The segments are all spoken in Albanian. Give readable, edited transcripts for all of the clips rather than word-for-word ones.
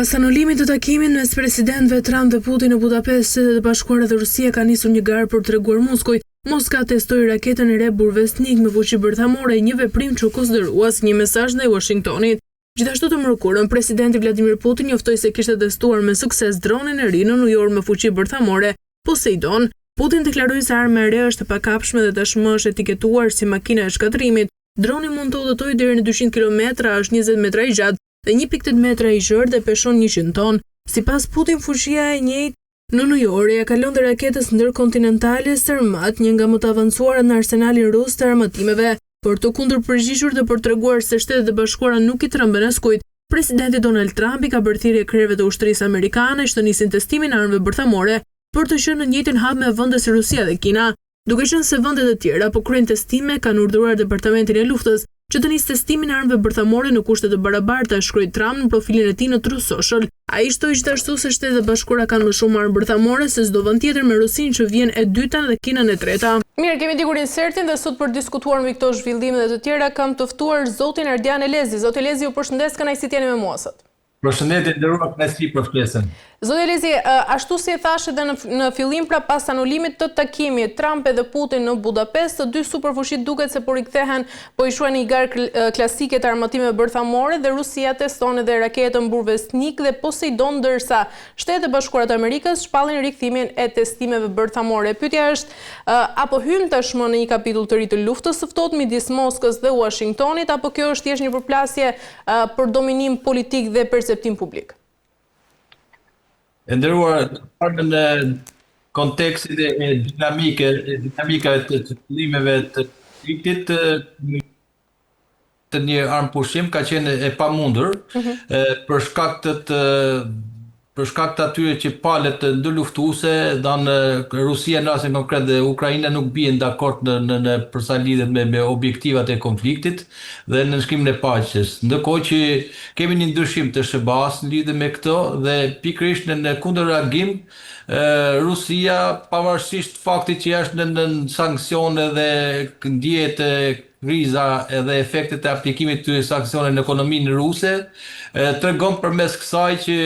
Pas anulimit të takimit mes presidentëve Trump dhe Putin në Budapest, Shtetet e Bashkuara dhe Rusia kanë nisur një garë për të treguar muskuj. Moska testoi raketën e re Burevestnik me fuqi bërthamore, një veprim që u konsiderua si një mesazh ndaj Uashingtonit. Gjithashtu të mërkurën, presidenti Vladimir Putin njoftoi se kishte testuar me sukses dronin e ri nënujor me fuqi bërthamore, Poseidon. Putin deklaroi se arma e re është e pakapshme dhe tashmë është etiketuar si makina e shkatërrimit. Droni mund të udhëtojë deri në 200 kilometra, është 20 metra i gjatë dhe 1.8 metra i gjerë dhe peshon 100 ton. Sipas Putin, fuqia e njëjtë nënujore ia kalon dhe raketës ndërkontinentale Sarmat, një nga më të avancuarat në arsenalin rus të armatimeve. Për t'u kundërpërgjigjur dhe për të treguar se Shtetet e Bashkuara nuk i tremben askujt, presidenti Donald Trump i ka bërë thirrje krerëve të ushtrisë amerikane që të nisin testimin e armëve bërthamore për të qenë në të njëjtin hap me vende si Rusia dhe Kina. Duke qenë se vendet e tjera po kryejnë testime, kanë urdhëruar Departamentin e Luftës që të nisë testimin e armëve bërthamore në kushte të barabarta, shkroi Trump në profilin e tij në Truth Social. Ai shtoi gjithashtu se Shtetet e Bashkuara kanë më shumë armë bërthamore se çdo vend tjetër me Rusinë që vjen e dyta dhe Kinën e treta. Mirë, kemi ndjekur insertin dhe sot për të diskutuar mbi këto zhvillime dhe të tjera kam të ftuar zotin Ardian Elezi. Zoti Elezi, ju përshëndes, kënaqësi të jeni me mua sot. Përshëndetje nderuar kënaqësi për ftesën. Zoti Elezi, ashtu si e thashë edhe në në fillim, pra pas anulimit të takimit Trump edhe Putin në Budapest, të dy superfuqitë duket se po rikthehen, po i shuajnë një garë klasike të armatimeve bërthamore dhe Rusia teston edhe raketën Burevestnik dhe Poseidon ndërsa Shtetet e Bashkuara të Amerikës shpallin rikthimin e testimeve bërthamore. Pyetja është, a po hyjmë tashmë në një kapitull të ri të luftës së ftohtë midis Moskës dhe Uashingtonit apo kjo është thjesht një përplasje për dominim politik dhe perceptim publik. E nderuar, në farën e kontekstit e dinamike, e dinamikave të zhvillimeve të konfliktit, të një armëpushim ka qenë e pamundur mm -hmm. për shkak të, të për shkak të atyre që palët ndërluftuese, dan Rusia në rastin konkret dhe Ukraina nuk bien dakord në në në për sa lidhet me me objektivat e konfliktit dhe nënshkrimin e paqes. Ndërkohë që kemi një ndryshim të SHBA-së në lidhje me këto dhe pikërisht në në kundërreagim Rusia pavarësisht faktit që është në nën sanksione dhe ndihet Kriza edhe efektet e aplikimit të këtyre sanksioneve në ekonominë ruse, tregon përmes kësaj që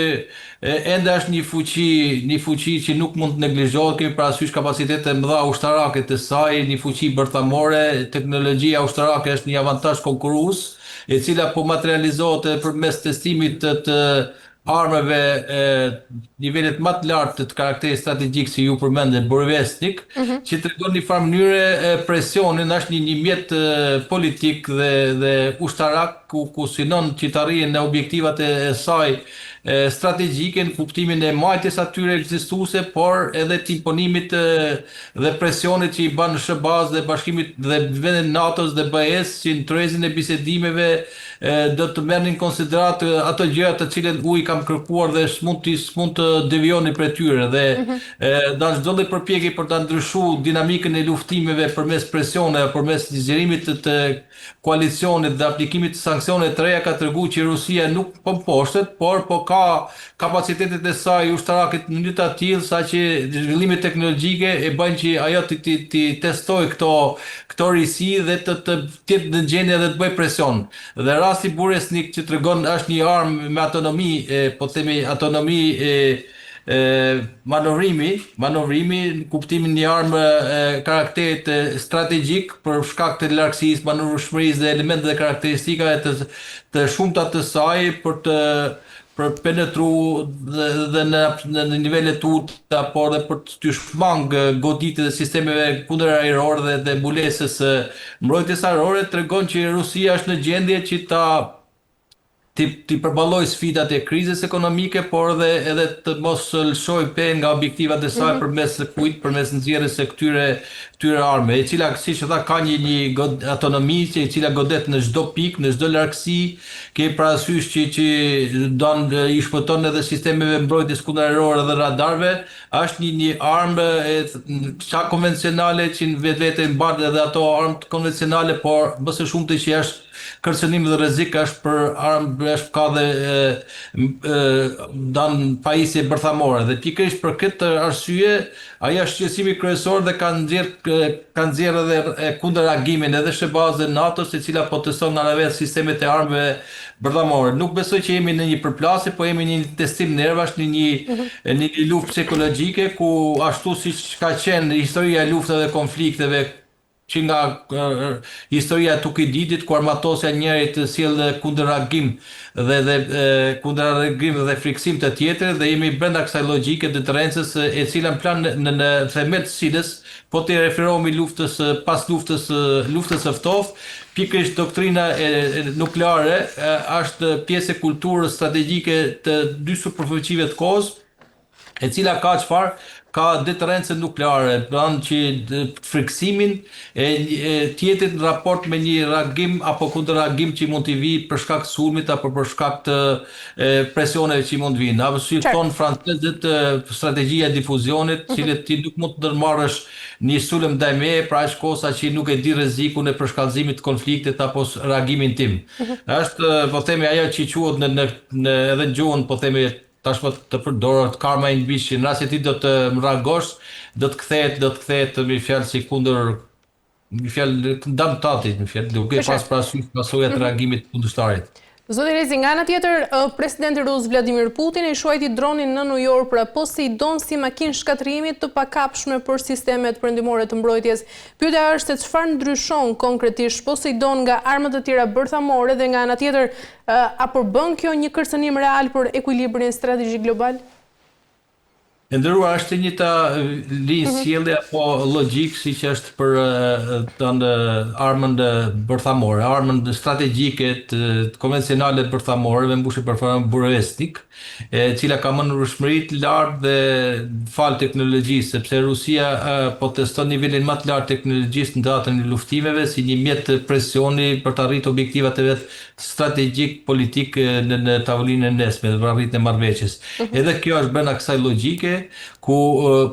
ende është një fuqi, një fuqi që nuk mund të neglizhohet, kemi parasysh kapacitetet e mëdha ushtarake të saj, një fuqi bërthamore, teknologjia ushtarake është një avantazh konkurrues, e cila po materializohet edhe përmes testimit të të armëve e nivelit më të lartë të karakterit strategjik si ju përmendët Burevestnik, mm -hmm. që tregon një farë mënyre presionin, është një një mjet politik dhe dhe ushtarak ku ku synon që të arrijë në objektivat e, e saj e, strategjike në kuptimin e majtjes atyre ekzistuese, por edhe të imponimit dhe presionit që i bën SHBA-s dhe Bashkimit dhe vendeve NATO-s dhe BE-s që në tryezën e bisedimeve do të merrni në konsideratë ato gjëra të cilën u i kam kërkuar dhe s'mund të s'mund të devijoni prej tyre dhe mm -hmm. dan çdo lloj përpjekje për ta ndryshuar dinamikën e luftimeve përmes presioneve, përmes zgjerimit të, të koalicionit dhe aplikimit të sanksioneve të reja ka treguar që Rusia nuk po mposhtet, por po ka kapacitetet e saj ushtarake në mënyrë të atillë saqë zhvillimet teknologjike e bëjnë që ajo të të, të testojë këto këto risi dhe të të jetë në gjendje edhe të bëjë presion. Dhe rasti Burevestnik që tregon është një armë me autonomi, e, po themi autonomi e, e manovrimi, manovrimi në kuptimin një armë e karakterit strategjik për shkak të largësisë, manovrueshmërisë dhe elementeve dhe karakteristikave të të shumta të saj për të për penetru dhe, dhe në, në, në nivele të ulëta, por dhe për të shmang goditjet e sistemeve kundërajrore dhe, dhe mbulesës së mbrojtjes ajrore, tregon që Rusia është në gjendje që ta t'i t'i përballojë sfidat e krizës ekonomike, por edhe edhe të mos lëshojë pe nga objektivat e saj mm -hmm. përmes kujt, përmes nxjerrjes së këtyre këtyre armëve, e cila siç e tha ka një një god, autonomi që e cila godet në çdo pikë, në çdo largësi, Ke parasysh që që don i shpëton edhe sistemeve mbrojtjes kundërajrore dhe radarëve, është një një armë e sa konvencionale që në vetvete mban edhe ato armë konvencionale, por më së shumti që është kërcënim dhe rrezik është për armë është ka dhe dan pajisje bërthamore dhe pikërisht për këtë arsye ai është shqetësimi kryesor dhe ka nxjerr ka nxjerrë edhe kundërreagimin edhe SHBA-s dhe NATO-s e cila po teston nga ana vet sistemet e armëve bërthamore. Nuk besoj që jemi në një përplasje, po jemi në një testim nervash, në një në një luftë psikologjike ku ashtu siç ka qenë historia e luftave dhe konflikteve që nga historia e Tukididit ku armatosja e njërit sjell kundërreagim dhe dhe kundërreagim dhe frikësim të tjetrit dhe jemi brenda kësaj logjike deterrencës e cila në plan në në themel të cilës po t'i referohemi luftës pas luftës luftës së ftohtë pikërisht doktrina e nukleare është pjesë e kulturës strategjike të dy superfuqive të kohës e cila ka çfarë? Ka deterrencën nukleare, pra që frikësimin e, e tjetrit në raport me një reagim apo kundërreagim që mund t'i vijë për shkak të sulmit apo për shkak të e, presioneve që mund të vinë. Apo si thonë francezët, strategjia e difuzionit, mm -hmm. cilët ti nuk mund të ndërmarrësh një sulm ndaj meje për aq kohë sa që nuk e di rrezikun e përshkallëzimit të konfliktit apo reagimin tim. Mm -hmm. Është, po themi ajo që quhet në në, në edhe në gjuhën, po themi tashmë të përdoret karma in bishi, në rast se ti do të më reagosh, do të kthehet, do të kthehet me fjalë si kundër me fjalë dëm tatit, me fjalë, duke pas parasysh pasojat e mhm. reagimit të kundërshtarit. Zoti Elezi, nga ana tjetër, presidenti rus Vladimir Putin e quajti dronin nënujor pra Poseidon si makinë shkatërrimi të pakapshme për sistemet perëndimore të mbrojtjes. Pyetja është se çfarë ndryshon konkretisht Poseidon nga armët e tjera bërthamore dhe nga ana tjetër, A përbën kjo një kërcënim real për ekuilibrin strategjik global? E nderuar, është e njëjta linjë mhm. sjellje apo logjikë siç është për të armën bërthamore, armën strategjike të, të konvencionale bërthamore me mbushje bërthamore Burevestnik, e cila ka manovrueshmëri të lartë dhe falë teknologjisë, sepse Rusia po teston nivelin më të lartë të teknologjisë në teatrin e luftimeve si një mjet presioni për të arritur objektivat e vet strategjik politik në në tavolinën e nesme dhe për arritjen e marrëveshjes. Mhm. Edhe kjo është brenda kësaj logjike ku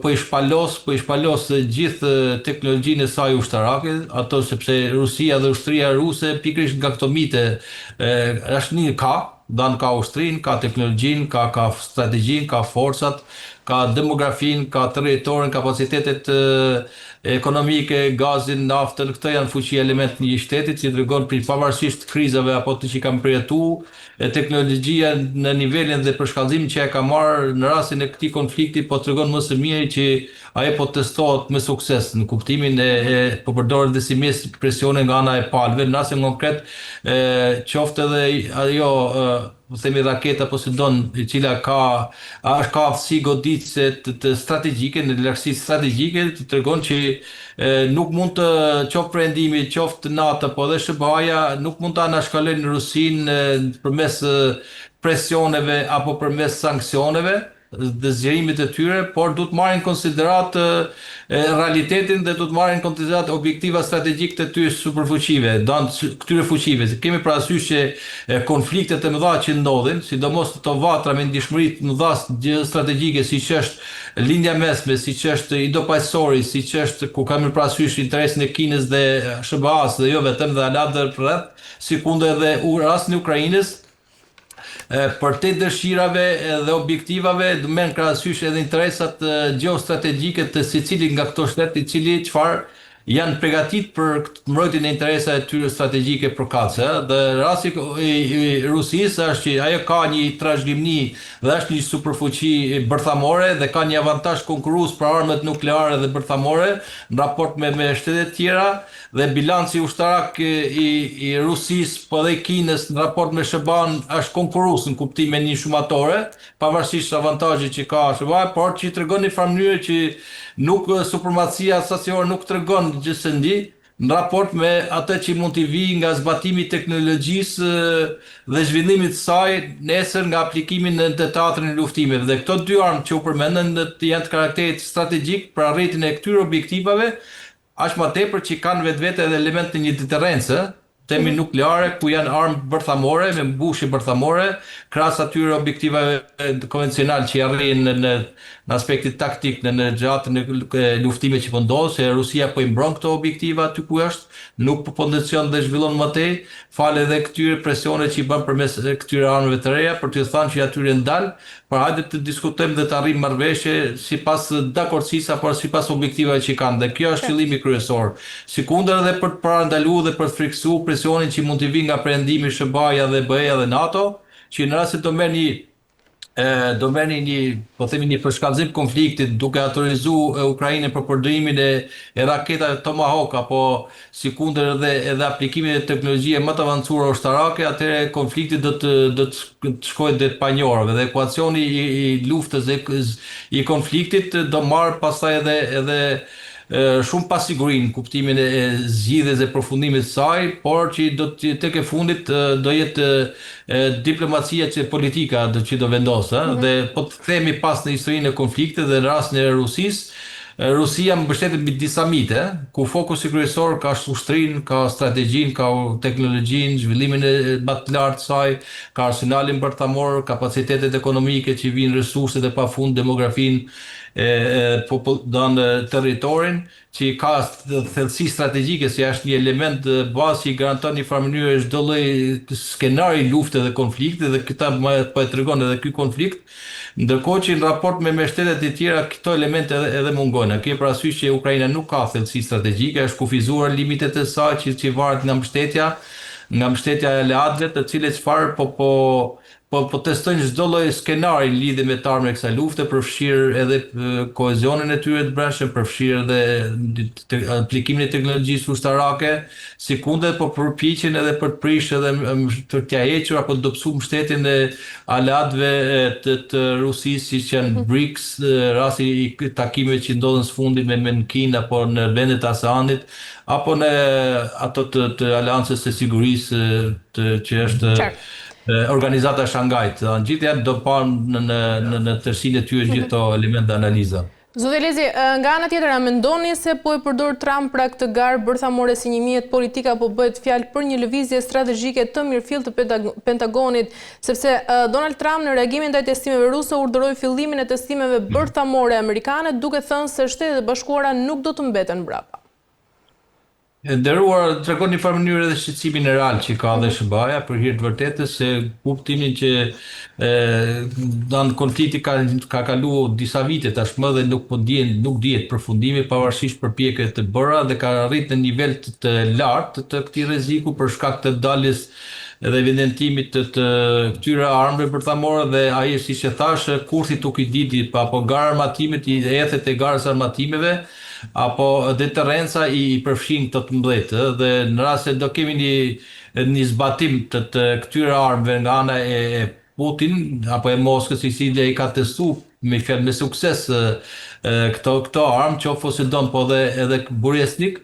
po i shpalos, po i shpalos gjithë teknologjinë e saj ushtarake, ato sepse Rusia dhe ushtria ruse pikërisht nga këto mite është një ka, dan ka ushtrinë, ka teknologjinë, ka ka strategjinë, ka forcat, ka demografinë, ka territorin, kapacitetet ekonomike, gazin, naftën, këto janë fuqi element të një shteti që tregon për pavarësisht krizave apo të që kanë përjetu, e teknologjia në nivelin dhe përshkallëzimin që e ka marrë në rastin e këtij konflikti po tregon më së miri që ajo po testohet me sukses në kuptimin e, e po përdoret dhe si mjet presioni nga ana e palëve, në rastin konkret e, qoftë edhe ajo e, po themi raketa Poseidon, e cila ka është ka aftësi goditëse të, të strategjike në largësi strategjike, të tregon që e, nuk mund të qoftë perëndimi, qoftë NATO, po edhe SHBA-ja nuk mund ta anashkalojnë Rusinë përmes presioneve apo përmes sanksioneve dhe zgjerimit të tyre, por duhet të marrin në konsideratë realitetin dhe duhet të marrin në konsideratë objektiva strategjike të këtyre superfuqive, dan këtyre fuqive. Kemi parasysh që konfliktet e mëdha që ndodhin, sidomos këto vatra me ndjeshmëri të mëdha strategjike siç është Lindja e Mesme, siç është Indo-Paqësori, siç është ku kemi parasysh interesin e Kinës dhe SHBA-së dhe jo vetëm dhe aleatëve përreth, sikundër edhe rastin e Ukrainës, Përtej dëshirave dhe objektivave, do merren parasysh edhe interesat gjeostrategjike të secilit nga këto shtet, i cili çfarë janë pregatit për mbrojtjen e interesave të tyre strategjike përkatëse. Dhe rasti i, i Rusisë është që ajo ka një trashëgimni dhe është një superfuqi bërthamore dhe ka një avantazh konkurrues për armët nukleare dhe bërthamore në raport me me shtetet tjera Dhe bilanci ushtarak i i Rusisë, po edhe i Kinës në raport me SHBA-në është konkurrues në kuptim e një shumatore, pavarësisht avantazhit që ka SHBA, por që tregon në farë mënyre që nuk supremacia sasiore nuk tregon gjithsesi në raport me atë që mund t'i vijë nga zbatimi i teknologjisë dhe zhvillimit të saj nesër nga aplikimi në teatrin e luftimeve. Dhe këto dy armë që u përmendën janë të karakterit strategjik për arritjen e këtyre objektivave, Aq ma tepër që kanë në vetvete edhe element të një deterrence, themi nukleare ku janë armë bërthamore me mbushje bërthamore, krahas atyre objektivave konvencionalë që arrijnë në në në aspektin taktik në në gjatë në luftimet që po ndodh, se Rusia po i mbron këto objektiva aty ku është, nuk po potencion dhe zhvillon më tej, falë edhe këtyre presioneve që i bën përmes këtyre armëve të reja për t'u thënë që atyre ndal, por hajde të diskutojmë dhe të arrijmë marrëveshje sipas dakordësisë apo sipas objektivave që kanë dhe kjo është qëllimi kryesor. Sikundër edhe për të parandaluar dhe për të frikësuar presionin që mund t'i vijë nga Perëndimi, SHBA-ja dhe BE-ja dhe NATO, që në rast se do merr një do merrni një, po themi një përshkallëzim konfliktit duke autorizuar Ukrainën për përdorimin e, e raketave Tomahawk apo sikundër edhe edhe aplikimin e teknologjive më të avancuara ushtarake, atëherë konflikti do të do të shkojë drejt panjohurave dhe ekuacioni i, i luftës dhe i konfliktit do marrë pastaj edhe edhe shumë pasiguri në kuptimin e zgjidhjes dhe përfundimit të saj, por që do të tek e fundit do jetë diplomacia që politika do që do vendosë, ëh, dhe po të kthehemi pas në historinë e konfliktit dhe në rastin e Rusisë, Rusia mbështetet mbi disa mite, ku fokusi kryesor ka ushtrinë, ka strategjinë, ka teknologjinë, zhvillimin e më të lartë të saj, ka arsenalin bërthamor, kapacitetet ekonomike që vijnë resurset e pafund, demografinë e, e popull, territorin, që ka thellësi strategjike, si është një element bazë që i garanton një farë mënyrë çdo lloj skenari lufte dhe konflikti dhe këta më po e tregon edhe ky konflikt, ndërkohë që në raport me me shtetet e tjera këto elemente edhe, edhe mungojnë. Ke parasysh që Ukraina nuk ka thellësi strategjike, është kufizuar limitet e saj që që varet nga mbështetja, nga mbështetja e aleatëve, të cilët çfarë po po Po po testojnë çdo lloj skenari në lidhje me të ardhmen e kësaj lufte, përfshirë edhe kohezionin e tyre të brendshëm, përfshirë edhe aplikimin e teknologjisë ushtarake, sikundër po përpiqen edhe për të prishë edhe për t'ia hequr apo të dobësuar mbështetjen e aleatëve të, të Rusisë, siç janë BRICS, rasti i takimeve që ndodhën së fundi me me në Kinë apo në vendet e ASEAN-it, apo në ato të, të Aleancës së Sigurisë të, që është Organizata e Shangait, do gjithë janë do parë në në në në tërësinë e tyre gjithë këto elemente dhe analiza. Zoti Elezi, nga ana tjetër, a mendoni se po e përdor Trump pra këtë garë bërthamore si një mjet politik apo bëhet fjalë për një lëvizje strategjike të mirëfilltë të Pentagonit, sepse Donald Trump në reagimin ndaj testimeve ruse urdhëroi fillimin e testimeve bërthamore amerikane duke thënë se Shtetet e Bashkuara nuk do të mbeten mbrapa. E nderuar, tregon një farë mënyrë edhe shqetësimin real që ka dhe SHBA-ja për hir të vërtetës se kuptimin që e dan konflikti ka ka kalu disa vite tashmë dhe nuk po dihen nuk dihet përfundimi pavarësisht përpjekjeve të bëra dhe ka arritur në nivel të, të lartë të këtij rreziku për shkak të daljes dhe evidentimit të, të këtyre armëve bërthamore dhe ai siç e thashë kurthi Tukididit apo gara armatimit i ethet e garës armatimeve apo deterrenca i përfshin këto të mëdhenjtë dhe në rast se do kemi një një zbatim të, të këtyre armëve nga ana e, e Putin apo e Moskës i cili i ka testu me fjalë me sukses këto këto armë qoftë Poseidon po edhe edhe Burevestnik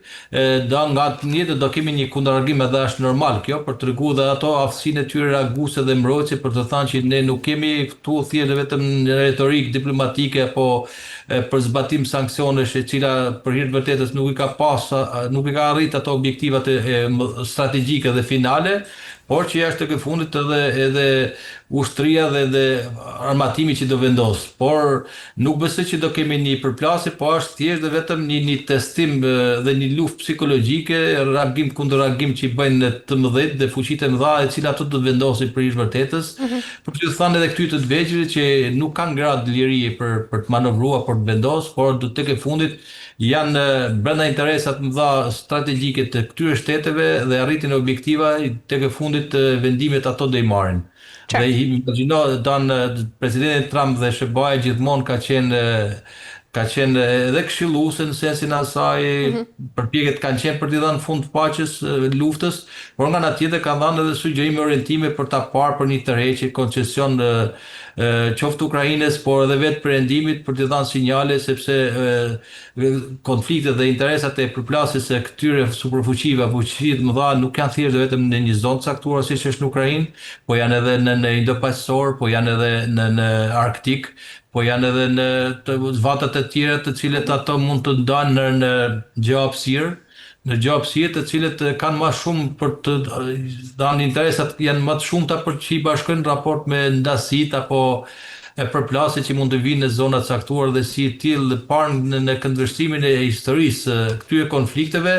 do nga të njëjtët do kemi një kundërreagim edhe është normal kjo për të treguar dhe ato aftësinë e tyre reaguese dhe mbrojtëse për të thënë që ne nuk kemi këtu thjesht vetëm në retorikë diplomatike apo për zbatim sanksionesh e cila për hir të vërtetës nuk i ka pas nuk i ka arrit ato objektivat e, e strategjike dhe finale, por që është tek e fundit edhe edhe ushtria dhe dhe armatimi që do vendos. Por nuk besoj që do kemi një përplasje, po është thjesht dhe vetëm një një testim dhe një luftë psikologjike, reagim kundër reagim që i bëjnë të mëdhenjtë dhe fuqitë e mëdha, e cila ato do të vendosin për hir të vërtetës. Mm -hmm. Për t'ju thënë edhe këtyre të të vegjëlit që nuk kanë gradë lirie për për të manovruar, për të vendosur, por do tek e fundit janë brenda interesat të mëdha strategjike të këtyre shteteve dhe arritjen e objektiva tek e fundit vendimet ato do i marrin. Dhe imagjino dan presidenti Trump dhe SHBA gjithmonë ka qenë ka qenë edhe këshilluese në sensin e asaj, mm -hmm. përpjekjet kanë qenë për t'i dhënë fund paqes, luftës, por nga ana tjetër kanë dhënë edhe sugjerime orientime për ta parë për një tërheqje, koncesion qoftë Ukrainës, por edhe vetë Perëndimit për t'i dhënë sinjale sepse konfliktet dhe interesat e përplasjes së këtyre superfuqive apo fuqive të mëdha nuk janë thjesht vetëm në një zonë të caktuar siç është në Ukrainë, po janë edhe në në Indo-Paqësor, po janë edhe në në Arktik, po janë edhe në të vatrat e tjera të cilët ato mund të ndanë në në gjeohapësirë. në gjeohapësirë të cilët kanë më shumë për të dhënë interesat janë më të shumta për që i bashkojnë në raport me ndasitë apo e përplasjet që mund të vinë në zona të caktuara dhe si i tillë parë në, në këndvështrimin e historisë këtyre konflikteve,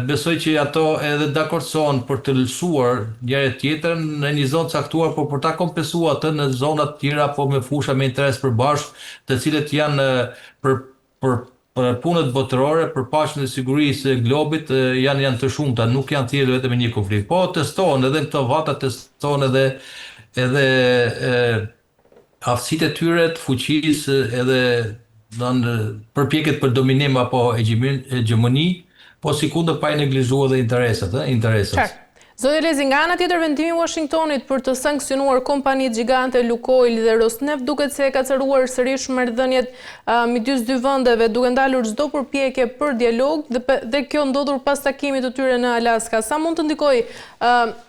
besoj që ato edhe dakordsohen për të lëshuar njëra tjetrën në një zonë caktuar, por për ta kompensuar atë në zona të tjera apo me fusha me interes përbashkët, të cilët janë për për për punët botërore, për paqen e sigurisë së globit janë janë të shumta, nuk janë thjesht vetëm një konflikt. Po testohen edhe në këto vatra testohen edhe edhe e, aftësitë e tyre të fuqisë edhe do përpjekjet për dominim apo hegjemoni, po sikundër pa i neglizhuar edhe interesat, ë, interesat. Qartë. Zoti Elezi, nga ana tjetër vendimi i Washingtonit për të sanksionuar kompanitë gjigante Lukoil dhe Rosneft duket se e ka acaruar sërish marrëdhëniet midis dy vendeve, duke ndalur çdo përpjekje për dialog dhe, dhe kjo ndodhur pas takimit të tyre në Alaska. Sa mund të ndikojë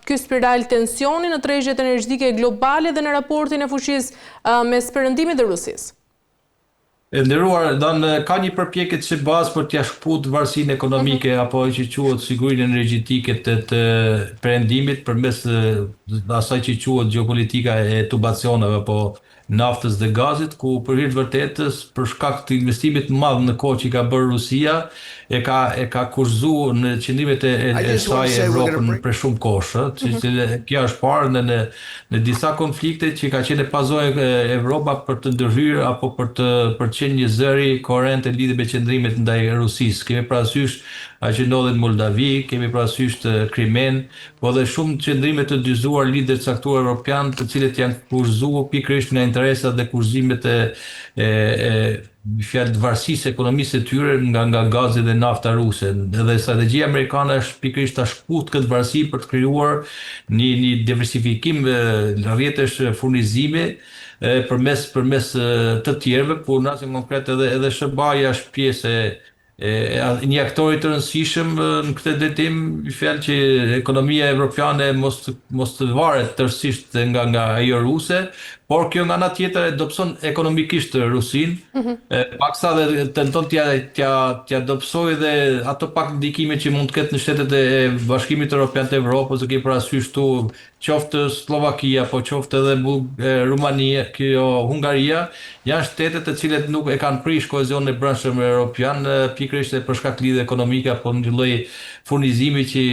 ky spiral tensioni në tregjet energjetike globale dhe në raportin e fuqisë mes Perëndimit dhe Rusisë? E nderuar, dan ka një përpjekje të SHBA-s për t'ia shkëput varësinë ekonomike apo ajo që quhet sigurinë energjetike të, të perëndimit përmes asaj që quhet gjeopolitika e tubacioneve apo naftës dhe gazit, ku për hir të vërtetës, për shkak të investimit të madh në kohë që i ka bërë Rusia, e ka e ka kushtëzuar në qëndrimet e, e, e saj Evropën për shumë kohë, ë, që, që kjo është parë në në në disa konflikte që ka qenë e pazojë Evropa për të ndërhyrë apo për të për të qenë një zëri koherent në lidhje me qëndrimet ndaj Rusisë. Kemi parasysh ajo që ndodhi në Moldavi, kemi parasysh të Krimen, po dhe shumë qëndrime të dyzuar liderë të caktuar evropian, të cilët janë kushtëzuar pikërisht nga interesat dhe kushtëzimet e e, e fjalë të varësisë ekonomisë së tyre nga nga gazi dhe nafta ruse. Dhe strategjia amerikane është pikërisht ta shkput këtë varësi për të krijuar një një diversifikim rrjetesh furnizimi përmes përmes të tjerëve, ku në rastin konkret edhe edhe SHBA-ja është pjesë e e një aktori të rëndësishëm në këtë drejtim, i fjalë që ekonomia evropiane mos të, mos të varet tërësisht nga nga ajo ruse, por kjo nga ana tjetër e dobëson ekonomikisht Rusinë, mm -hmm. paksa dhe tenton t'ia t'ia t'ia dobësojë dhe ato pak ndikime që mund të ketë në shtetet e Bashkimit Evropian të Evropës, e ke parasysh këtu qoftë Sllovakia, po qoftë edhe Rumania, kjo Hungaria, janë shtete të cilët nuk e kanë prish kohezionin e brendshëm evropian, pikërisht edhe për shkak lidhje ekonomike apo një lloj furnizimi që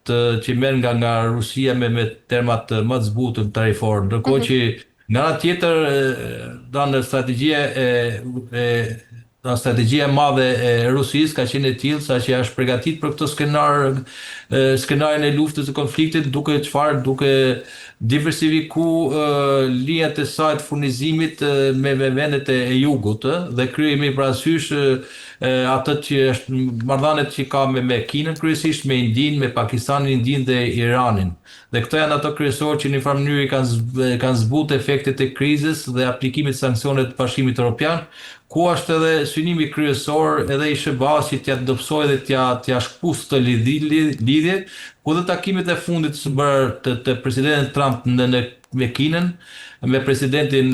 të që merr nga nga Rusia me me termat më të zbutër tarifor, ndërkohë që nga ana tjetër do strategjia e e Pra strategjia e madhe e Rusisë ka qenë e tillë sa që është përgatit për këtë skenar, skenarin e luftës e konfliktit, duke çfarë, duke diversifiku linjat e saj të furnizimit me me vendet e, e jugut, dhe kemi parasysh atë që është marrëdhëniet që ka me me Kinën kryesisht, me Indinë, me Pakistanin, Indinë dhe Iranin. Dhe këto janë ato kryesorë që në një farë mënyrë kanë kanë zbutë efektet e krizës dhe aplikimit të sanksioneve të Bashkimit Evropian, ku është edhe synimi kryesor edhe i SHBA-s që t'ia dobësojë dhe t'ia t'ia shkpusë këtë lidhje, ku edhe takimet e fundit të bërë të, të presidentit Trump në në me Kinën, me presidentin.